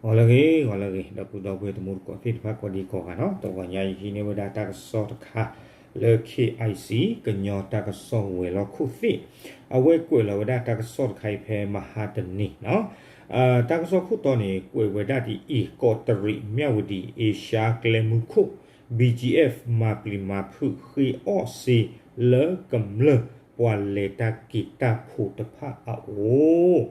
ဂီၤလၢအဂ့ၤ ဂီၤလၢအဂ့ၤ ဒီပုၢ်ဒီဝဲၢ်တံၤသကိးသ့ၣ်တဖၣ်ကိးဒံကိးဂၤနီၤ, တဂီၤညါအံၤဟံးန့ၢ်ဝဲဒၣ်တၢ်ကစီၣ်တခါ လၢ KIC ကညီတၢ်ကစီၣ်ဝဲၤလီၢ်ခိၣ်သ့ၣ်, အဝဲကွဲးလီၤဝဲဒၣ်တၢ်ကစီၣ်တခါအံၤဖဲမဟါတနံၤနီၤ, တၢ်ကစီၣ်ခိၣ်တီန့ၣ် ကွဲးဝဲဒၣ်ဒ်အံၤ, ကီးတရံး မၠၣ်ဝတံၤ အ့ရှါကျဲမုၢ်ခိၣ် BGF မၤပျံၤမၤဖုးဃ့အီၣ်စ့လၢကမျၢၢ်ပှၤလဲၤတၢ်က့ၤတၢ်ဖိတဖၣ်အအိၣ်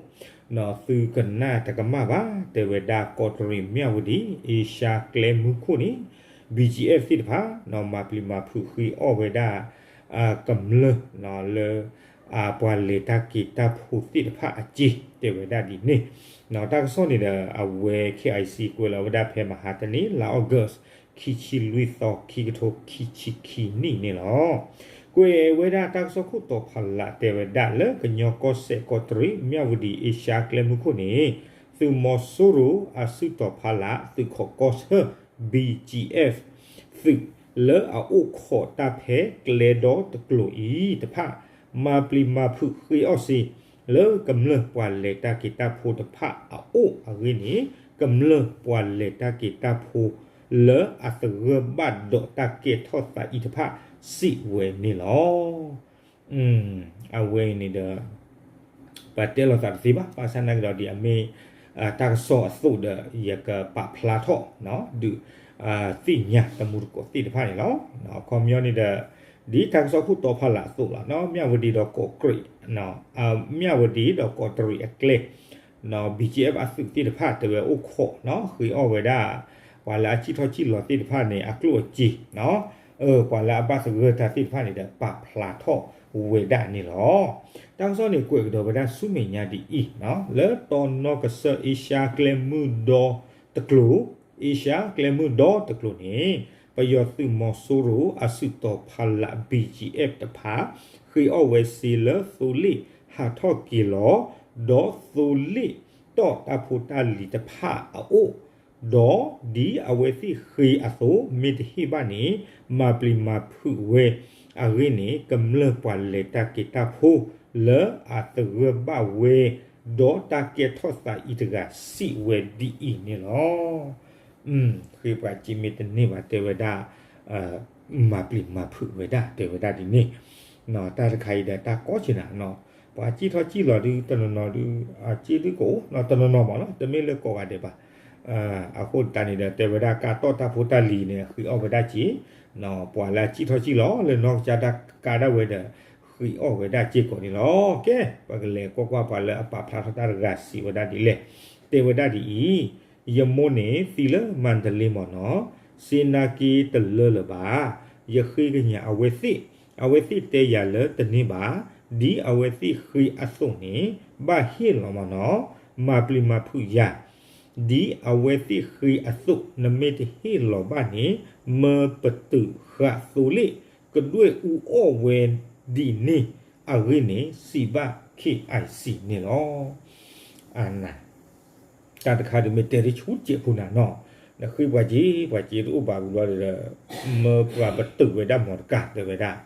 နီၤ, သုကနၣ်တကမၣ်ဘၣ်, တဲဝဲဒၣ်ကီးတရံး မၠၣ်ဝတံၤ အ့ရှါကျဲမုၢ်ခိၣ်န့ၣ် BGF သ့ၣ်တဖၣ်နီၤ မၤပျံၤမၤဖုးဃ့အီၣ်ဝဲဒၣ် ကမျၢၢ်နီၤ လၢ ပှၤလဲၤတၢ်က့ၤတၢ်ဖိသ့ၣ်တဖၣ်အစ့ တဲဝဲဒၣ်ဒ်န့ၣ်နီၤ, တၢ်ကစီၣ်န့ၣ်ဒီး အဝဲ KIC ကွဲးလီၤဝဲဒၣ်ဖဲမဟါတနံၤ လါ August ခံဆံလွံၢ်သီ ခံကထိခံဆံခံနံၣ်န့ၣ်လီၤ. ကွဲးဝဲဒၣ်တၢ်ကစီၣ်ခိၣ်တီဖးလး တဲဝဲဒၣ်လၢကညီကီၢ်စဲၣ် ကီးတရံး မၠၣ်ဝတံၤ အ့ရှါကျဲမုၢ်ခိၣ်န့ၣ် သုးမီၤစိရိၤအစုတီၤဖးလး သုးခိးကီၢ်ဆၢ BGF သုးလၢအအိၣ်ခိးတၢ်ဖဲကျဲဒီတကျိၤအံၤတဖၣ် မၤပျံၤမၤဖုးဃ့အီၣ်စ့ လၢကမျၢၢ်ပှၤလဲၤတၢ်က့ၤတၢ်ဖိတဖၣ်အအိၣ်အဂ့ၢ်န့ၣ် ကမျၢၢ်ပှၤလဲၤတၢ်က့ၤတၢ်ဖိ လၢအသဂၢၢ်ဘၣ်ဒီးတၢ်ကဲထီၣ်သးအံၤတဖၣ် စံးဝဲန့ၣ်လီၤ. အဝဲအံၤန့ၣ်ဒီး ပတဲလိာ်သးတသ့ဘၣ်, ဘၣ်ဆၣ်နာ်က့ဒီးဒ်အမ့ၢ် တၢ်ကစီၣ်အသိးဒီး ယကပာ်ဖျါထီၣ် ဒုးသ့ၣ်ညါတံၤသကိးသ့ၣ်တဖၣ်န့ၣ်လီၤ. အခီပညီန့ၣ်ဒီး ဒ်တၢ်ကစီၣ်ခိၣ်တီဖးလးအသိးလီၤ, မၠၣ်ဝတံၤဒီးကီးတရံး မၠၣ်ဝတံၤဒီးကီးတရံးအကျဲ BGF အသုးသ့ၣ်တဖၣ် တဲဝဲအိၣ်ခိး ဃ့အီၣ်ဝဲဒၣ် ပှၤလၢအစံၣ်ထီၣ်စံၣ်လီၤသ့ၣ်တဖၣ်န့ၣ် အကျိၣ်အစ့ ပှၤလၢအဘၣ်သဂၢၢ်တၢ်သ့ၣ်တဖၣ်န့ၣ်ဒီး ပာ်ဖျါထီၣ်ဝဲဒၣ်န့ၣ်လီၤ. တၢ်ကစီၣ်န့ၣ် ကွဲးကဒီးဝဲဒၣ်ဆူမဲာ်ညါဒ်အံၤ, လၢတီနီကစၢၢ် အ့ရှါကျဲမုၢ်ဒီတကျိၤ, အ့ရှါကျဲမုၢ်ဒီတကျိၤန့ၣ် ပယီၤသုးမီၤစိရိၤအစုတီၤဖးလး BGF တဖၣ် ဃ့အီၣ်ဝဲစ့လၢသိလ့ၣ်ဟးထီၣ်က့ၤလီၤ ဒီးသိလ့ၣ်တီၣ်တၢ်ဖိတၢ်လံၤတဖၣ်အအိၣ် ဒီးဒ်အဝဲသ့ၣ်ဃ့အသိး မ့ၢ်တဟ့ၣ်ဘၣ်န့ၣ် မၤပျံၤမၤဖုးဝဲအဂ့ၢ်န့ၣ် ကမျၢၢ်ပှၤလဲၤတၢ်က့ၤတၢ်ဖိ လၢအသဂၢၢ်ဘၣ်ဝဲ ဒီးတၢ်ကဲထီၣ်သးအံၤတဂၤ စံးဝဲဒ်အံၤန့ၣ်လီၤ. ဃ့ပှၤစ့မ့ၢ်တန့ၢ်ဘၣ် တဲဝဲဒၣ် မၤပျံၤမၤဖုးဝဲဒၣ် တဲဝဲဒၣ်ဒ်န့ၣ်, တၢ်တခါအံၤဒီးတၢ်ကီဆ့နၤ, ပှၤစံၣ်ထီၣ်စံၣ်လီၤဒုး တနီၤနီၤဒုး စ့ဒုးကအိၣ် တနီၤနီၤမးနီၤ တမ့ၢ်လၢကိးဂၤဒဲးဘၣ်. အဃိသတးန့ၣ်ဒီး တဲဝဲဒၣ်ကါတီၣ်တၢ်ဖိတၢ်လံၤန့ၣ် ဃ့အီၣ်ဝဲဒၣ်စ့, ပှၤလၢအစံၣ်ထီၣ်စံၣ်လီၤလၢနီၢ်ကစၢ်တၢ်ကါဒၣ်ဝဲဒီး ဃ့အီၣ်ဝဲဒၣ်စ့ကိးန့ၣ်လီၤ. ကဲ ပကလဲၤကွၢ်ကွၢ်ပှၤလၢအပာ်ဖျါထီၣ်တၢ်တဂၤစံးဝဲဒၣ်ဒ်လဲၣ်, တဲဝဲဒၣ်ဒ်အံၤ, ယမိၢ်န့ၣ်သံလၢမၤတလ့မးနီၤ, စ့နာ်က့တလၢလၢၤဘၣ်, ယဃ့ကညးအဝဲသ့ၣ်, အဝဲသ့ၣ်တဲယၤလၢတန့ၢ်ဘၣ်, ဒ်အဝဲသ့ၣ်ဃ့အသိးန့ၣ် ဘၣ်ဟ့ၣ်လီၤမးနီၤ, မၤပျံၤမၤဖုးယၤ ဒ်အဝဲသ့ၣ်ဃ့အသိး နမ့ၢ်တဟ့ၣ်လီၤဘၣ်န့ၣ် မၢပတုာ်ဃာ်သိလ့ၣ် ကဒွဲၣ်အူအီၣ်ဝဲဒ်န့ၣ်အဂ့ၢ်န့ၣ် စံးဘၣ် KIC န့ၣ်လီၤ. အန တၢ်တခါဒုးမ့ၢ်တဲတဆူစဲးဖိနၤနီၤ, နဃ့ပှၤစ့ ပှၤစ့တအိၣ်ဘၣ်ဝံၤဘျီဒီး မၢပှၤပတုာ်ဝဲဒၣ်မီတကၢ်တဲဝဲဒၣ်,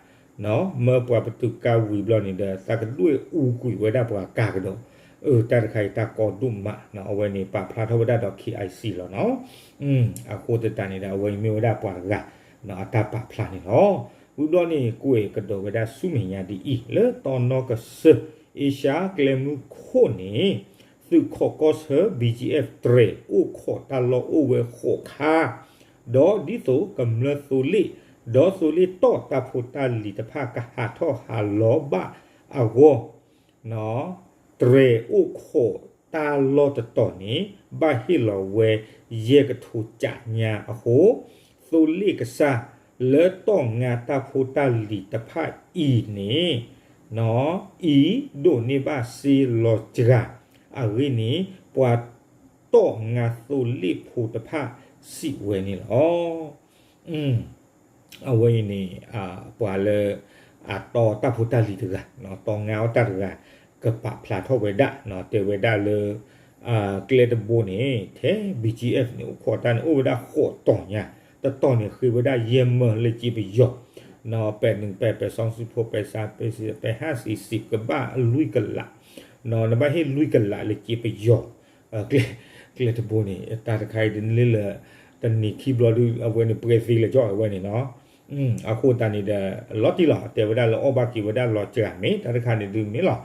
မၢပှၤပတုာ်ကါဝံၤဘျီန့ၣ်ဒီး သးကဒွဲၣ်အူကွံာ်ဝဲဒၣ်ပှၤကါကဒီး, အၢ တၢ်တခါအံၤတၢ်ကီဒိၣ်မးနီၤ, အဝဲန့ၣ်ပာ်ဖျါထီၣ်ဝဲဒၣ်ဒီး KIC လီၤနီၤ. အဃိသတးန့ၣ်ဒီး အဝဲအံၤမ့ၢ်ဝဲဒၣ်ပှၤတဂၤ အတၢ်ပာ်ဖျါန့ၣ်လီၤ. ဝံၤဘျီန့ၣ် ကွဲးကဒီးဝဲဒၣ်ဆူမဲာ်ညါဒ်အံၤ, လၢတီနီကစၢၢ် အ့ရှါကျဲမုၢ်ခိၣ်န့ၣ် သုးခိးကီၢ်ဆၢ BGF တြဲၤအိၣ်ခိးတၢ်လီၢ်အိၣ်ဝဲဃိးခါ, ဒီးဒ်သိးကမျၢၢ်သိလ့ၣ် ဒီးသိလ့ၣ်တီၣ်တၢ်ဖိတၢ်လံၤတဖၣ်ကဟးထီၣ်ဟးလီၤဘၣ်အဂီၢ် တြဲၤအိၣ်ခိးတၢ်လီၢ်တတီၤန့ၣ် ဘၣ်ဟ့ၣ်လီၤဝဲ ယဲၢ်ကထိကၠးညါအဃိ, သိလ့ၣ်ကစၢ် လၢတီၢ်ငါတၢ်ဖိတၢ်လံၤတဖၣ်အံၤန့ၣ် အံၤဒိးန့ၢ်ဘၣ်စ့လီၤစှၤအဂ့ၢ်န့ၣ် ပှၤတီၢ်ငါသိလ့ၣ်ဖိတဖၣ်စံးဝဲန့ၣ်လီၤ. အဝဲအံၤန့ၣ် ပှၤလၢ အတီတၢ်ဖိတၢ်လံၤတဂၤ, တီၢ်ငါအီၣ်တၢ်တဂၤ ကပာ်ဖျါထီၣ်ဝဲဒၣ် တဲဝဲဒၣ်လၢ ကျဲတဘိန့ၣ် ထဲ BGF န့ၣ် အိၣ်ခိးတၢ်န့ၣ် အိၣ်ဝဲဒၣ်ဃိးတီၤညါ, တတီၤန့ၣ် ဃ့ဝဲဒၣ်ယဲၢ်မၢလၢစ့ပယီၤ, ပဲးနုာ်ပဲး ပဲးစီဆှံဖိ ပဲးစး ပဲးစံး ပဲးဟးစံးစံး ကဘၣ်လွံၢ်ကလး, နဘၣ်ဟ့ၣ်လွံၢ်ကလးလၢစ့ပယီၤ, ကျဲ ကျဲတဘိန့ၣ် တၢ်တခါအံၤဒ်န့ၣ်လၢ တနံၤခံဘျီဒုး အဝဲန့ၣ်ပှဲၤသ့လၢကၠီအဝဲန့ၣ်နီၤ. အဃိသတးန့ၣ်ဒီး လီၤတံၢ်လီၤ တဲဝဲဒၣ်လၢအီၣ်ဘၣ်က့ၤဝဲဒၣ်လီၤစှၤမ့ၢ် တၢ်တခါန့ၣ်ဒုးမ့ၢ်လီၤ.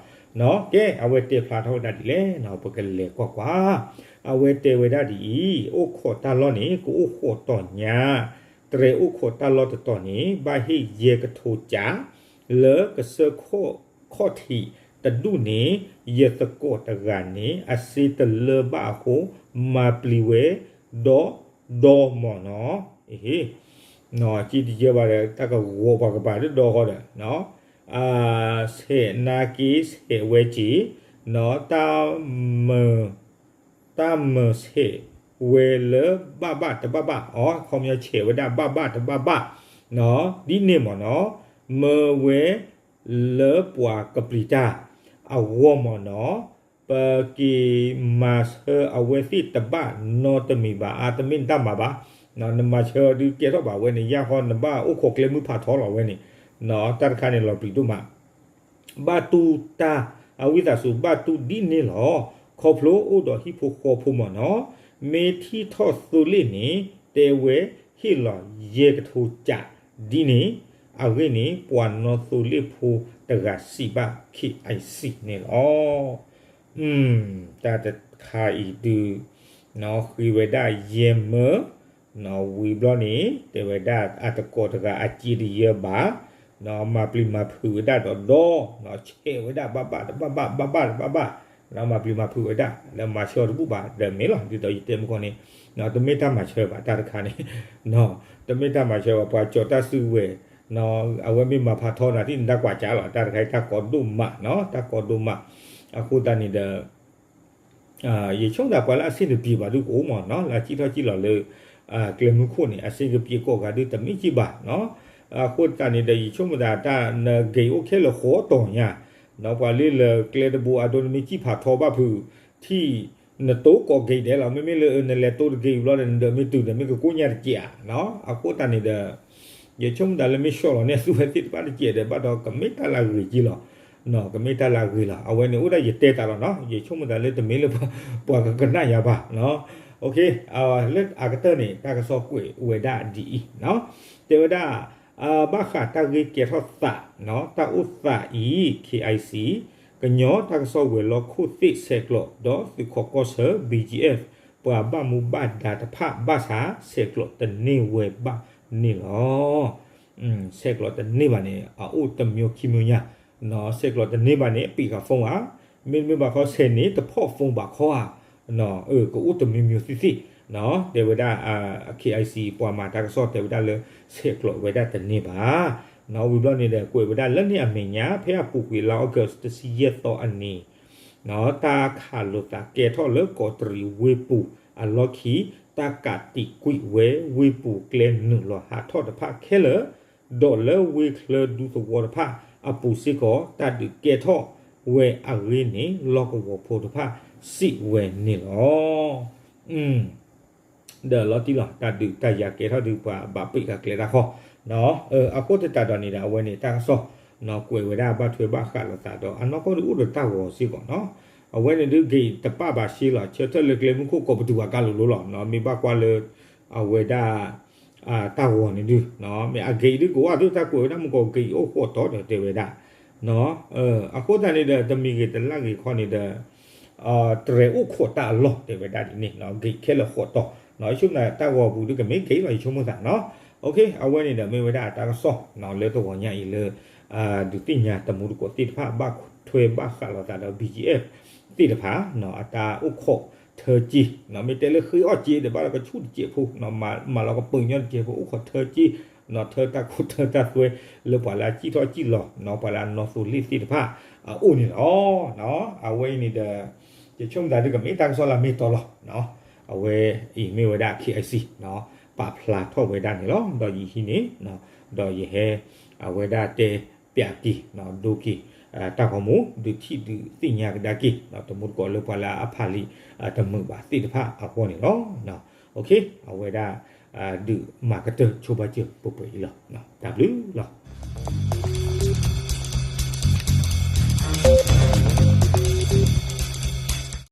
ကဲ အဝဲတဲဖျါထီၣ်ဝဲဒၣ်ဒ်လဲၣ်နီၤ ပကလဲၤကွၢ်ကွၢ်. အဝဲတဲဝဲဒၣ်ဒ်အံၤ အိၣ်ခိးတၢ်လီၢ်န့ၣ် ကအိၣ်ဃိးတီၤညါ တြဲၤအိၣ်ခိးတၢ်လီၢ်တတီၤန့ၣ် ဘၣ်ဟ့ၣ်ယဲၢ်ကထိကး လၢကစၢၢ်ခီၣ်ထံးတဒူၣ်န့ၣ် ယသကိးတဂၤန့ၣ် အစ့တလၢဘၣ်အဃိ မၤပျံၤဝဲ ဒီဒီမၢ်နီၤ. ကံတယၢဘၣ်ဒီး တၢ်ကဂီၤပှၤကပၤဒ်ဒီဃီဒီး ဆဲးနာ်က့ဆဲးဝဲက့ၤ တၢ်မၢ တၢ်မၢဆဲးဝဲလၢဘၣ်ဘၣ်တဘၣ်ဘၣ်အီၤ ခီပညီဆဲးဝဲဒၣ် ဘၣ်ဘၣ်တဘၣ်ဘၣ် ဒ်န့ၣ်မၢ်နီၤ. မၢဝဲလၢပှၤကပျံၤတၢ်အဂီၢ်မၢ်နီၤ. ပက့ၤမၤဆၢအဝဲသ့ၣ်တဘၣ်နီတမံၤဘၣ် အါတမ့ၢ်နတၢ်မၤဘၣ်. နမၤဆၢဒုးကဲထီၣ်ဘၣ်ဝဲန့ၣ် ယၢ်ဃီနဘၣ်အိၣ်ခိးကျဲမုၢ်ဖးထီလီၤဝဲန့ၣ် တၢ်တခါန့ၣ်လီၤပျံၤဒိၣ်မး ဘၣ်တူၢ်တၢ် အဝံသးစူၤ ဘၣ်တူၢ်ဒ်န့ၣ်လီၤ. ခီဖျိအိၣ်ဒီးဟံၣ်ဖိဃီဖိမၢ်နီၤ. မ့ၢ်ထံၣ်ထီၣ်သိလ့ၣ်န့ၣ် တဲဝဲဟ့ၣ်လီၤယဲၢ်ကထိကး ဒ်န့ၣ်အဂ့ၢ်န့ၣ် ပှၤနီၣ်သိလ့ၣ်ဖိတဂၤစံးဘၣ် KIC န့ၣ်လီၤ. တၢ်တခါအံၤဒုး ဃ့ဝဲဒၣ်ယဲၢ်မၢ ဝံၤဘျီန့ၣ် တဲဝဲဒၣ်အတကိးတဂၤအစ့တယၢဘၣ် မၤပျံၤမၤဖုးဝဲဒၣ်ဒီးဒီ ဆဲးဝဲဒၣ်ဘၣ်ဘၣ်တဘၣ်ဘၣ် ဘၣ်ဘၣ်တဘၣ်ဘၣ် မၤပျံၤမၤဖုးဝဲဒၣ် လၢမၤဆၢအီၤတဘူၣ်ဘၣ် ဒီးမ့ၢ်လီၤ ဒ်သိးယတဲမုၢ်ကီၢ်န့ၣ် တမ့ၢ်တၢ်မၤဆၢဘၣ် တၢ်တခါန့ၣ် တမ့ၢ်တၢ်မၤဆၢဘၣ် ပှၤကၠီၤတၢ်စုကဝဲၤ အဝဲမ့ၢ်မၤဖးထီနၤ ထံၣ်နတၢ်ကွၢ်ကၠါလီၤ တၢ်တခါအံၤတၢ်ကီဒိၣ်မး တၢ်ကီဒိၣ်မး အဃိသတးန့ၣ်ဒီး ယဆိကမိၣ်သးပှၤလၢအဆ့ၣ်တပျံၤဘၣ်ဒုးကအိၣ်မၢ်နီၤ လၢအစံၣ်ထီၣ်စံၣ်လီၤလၢ ကျဲမုၢ်ခိၣ်န့ၣ် အဆ့ၣ်ကပျံၤကိးဂၤဒုးတမ့ၢ်က့ဘၣ်နီၤ အဃိသတးန့ၣ်ဒီး ယဆိကမိၣ်သးတၢ်နဂ့ၤအိၣ်ခဲလၢာ်ဃိးတီၤညါ ဒီးပှၤလၢလၢကျဲတဘိအဒိနမ့ၢ်စံၣ်ဖးထီဘၣ်ဖုး ထံၣ်နတိကိးဂ့ၤဒဲးလီၤ မ့မ့ၢ်လၢနလဲၤတိတဂ့ၤဘျီဒီး နဒၢးမ့ၢ်တုၤဒီးမ့ၢ်ကကိၣ်ညါတစဲးဧါ အဃိသတးန့ၣ်ဒီး ယဆိကမိၣ်သးလၢမ့ၢ်ဆှီလီၤန့ၢ်သုဝဲသ့ၣ်တဖၣ်တစဲးဒီး ဘၣ်ဒီးကမ့ၢ်တၢ်လၢအဂ့ၤက့လီၤ ကမ့ၢ်တၢ်လၢအဂ့ၤလီၤ အဝဲန့ၣ်အိၣ်ဒၣ်ယတဲတၢ်လီၤနီၤ ယဆိကမိၣ်သးလၢတမ့ၢ်လၢ ပှၤကကနၣ်ယၤဘၣ် လၢအကတၢၢ်န့ၣ် တၢ်ကစီၣ်ကွဲးဝဲဒၣ်ဒ်အံၤ တဲဝဲဒၣ် ဘၣ်ဃးတၢ်ဂ့ၢ်ကဲထီၣ်သး တၢ်အိၣ်သးအံၤ KIC ကညီတၢ်ကစီၣ်ဝဲၤလီၢ်ခိၣ်သ့ၣ်ဆဲးကျိး ဒီးသုးခိးကီၢ်ဆၢ BGF ပှၤဘၣ်မူဘၣ်ဒါတဖၣ်ဘၣ်ဆၣ် ဆဲးကျိးတန့ၢ်ဝဲဘၣ်န့ၣ်လီၤ ဆဲးကျိးတန့ၢ်ဘၣ်န့ၣ် အအိၣ်တမျိုးခံမျိုးညါ ဆဲးကျိးတန့ၢ်ဘၣ်န့ၣ် ပံးဃာ် phone ဧါ မ့တမ့ၢ်ဘၣ်ခီဆဲးန့ၣ် တဖီၣ် phone ဘၣ်ခီဧါ ကအိၣ်တမျိုးမျိုးသ့ၣ်သ့ၣ် တဲဝဲဒၣ် KIC ပှၤမၤတၢ်ကစီၣ်တဲဝဲဒၣ်လၢ ဆဲးကျိးဝဲဒၣ်တန့ၢ်ဘၣ် ဝံၤဘျီန့ၣ်ဒီး ကွဲးဝဲဒၣ်လၢန့ၣ်အမဲာ်ညါ ဖဲအပူၤကွံာ်လါအီကူး တဆံယဲၢ်သီအနံၤ တၢ်ခးလိာ်သးကဲထီၣ်လၢကီးတရံးဝ့ၢ်ပူၤအလီၢ်ခံ တၢ်ကးတံာ်ကွံာ်ဝဲဝ့ၢ်ပူၤကျဲနုာ်လီၤဟးထီၣ်တဖၣ်ခဲလၢာ် ဒီးလၢဝ့ၢ်ချၢဒူသဝီတဖၣ်အပူၤစ့ၢ်ကီး တၢ်ဒုးကဲထီၣ်ဝဲအဂ့ၢ်န့ၣ် လီၢ်ကဝီၤဖိတဖၣ်စံးဝဲန့ၣ်လီၤ. ဒီးလီၤတံၢ်လီၤ တၢ်ဒုးတၢ်ယၤကဲထီၣ်ဒုးပှၤဘၣ်ပ့းဃာ်ကျဲတၢ်ဃီ အဃိသတးဒီးန့ၣ်ဒီး အဝဲန့ၣ်တၢ်ကစီၣ် ကွဲးဝဲဒၣ်ဘၣ်ထွဲဘၣ်ဃးလိာ်သးဒီး အနီၢ်ကီၢ်ဒုးအိၣ်ဒီးတၢ်ဂီၤစ့ၢ်ကီးနီၤ အဝဲန့ၣ်ဒုးဂ့ၤတပၣ်ဘၣ်ရှ့လီၤ ဆၢထၢၣ်လၢကျဲမုၢ်ခိၣ်ကိးပတုာ်ပှၤကါလိၤလိၤလီၤ မ့ၢ်ဘၣ်ကွၢ်လၢ အဝဲဒၣ် တၢ်ဂီၤန့ၣ်ဒုး မ့ၢ်အဂ့ၤဒုးကဝၢ်ဒုး တၢ်ကွဲးဝဲဒၣ်မုၢ်ကီးဂ့ၤအိၣ်ဃိးတီၤဒီးတဲဝဲဒၣ် အဃိသတးန့ၣ်ဒီး တမံၤဂ့ၤတလၢ်ဂ့ၤခီန့ၣ်ဒီး တြဲၤအိၣ်ခိးတၢ်အလီၢ်တဲဝဲဒၣ်ဒ်န့ၣ် ဂ့ၤခဲလၢာ်ဃိးတီၤ ယဆိကမိၣ်တၢ်ဂီၤပူၤဒုးကမ့ၢ်ဂ့ၤလီၤ ယဆိကမိၣ်သးနီၤ အဝဲန့ၣ်ဒီးမ့ၢ်ဝဲဒၣ်တၢ်ကစီၣ်လၢတဂီၤညါအံၤလၢ ဒုးသ့ၣ်ညါတမူတကိးသ့ၣ်တဖၣ် ဘၣ်ထွဲဘၣ်ဃးလိာ်သးဒီး BGF သ့ၣ်တဖၣ် အတၢ်အိၣ်ခိးထၢက့ မ့ၢ်တဲလၢဃ့အီၣ်က့ဒီး ဘၣ်လီၤကဆူၣ်တစဲးဖိ မၤလီၤကပၢၤညီတစဲးဖိ အိၣ်ခိးထၢက့ ထၢတၢ်ခိၣ်ထၢတၢ်သွဲ လၢပှၤလၢအစံၣ်ထီၣ်စံၣ်လီၤ ပှၤလၢအနီၣ်သိလ့ၣ်သ့ၣ်တဖၣ်အအိၣ်န့ၣ်လီၤ. အဝဲအံၤန့ၣ်ဒီး ယဆိကမိၣ်သးဒုးကမ့ၢ်တၢ်ကစီၣ်လၢအမ့ၢ်တီလီၤ. အဝဲအံၤမ့ၢ်ဝဲဒၣ် KIC ပာ်ဖျါထီၣ်ဝဲဒၣ်န့ၣ်လီၤ. ဒီးယဟံးန့ၢ် ဒီးယဟဲ အဝဲဒၣ်တဲပၠးက့ၤ ဒိက့ၤ တၢ်ဂီၤမူ ဒုးထံၣ်ဒုးသ့ၣ်ညါကဒါက့ၤ တမူတကိးလၢပှၤလၢအဖးလံာ်တမုာ်ဘၣ်သ့ၣ်တဖၣ်အဂီၢ်န့ၣ်လီၤ. အဝဲဒၣ် ဒုးမၤကတၢၢ်ဆိပာ်စၢၤပှဲၤပှဲၤအံၤလီၤ. တၢ်ဘျုးလီၤ.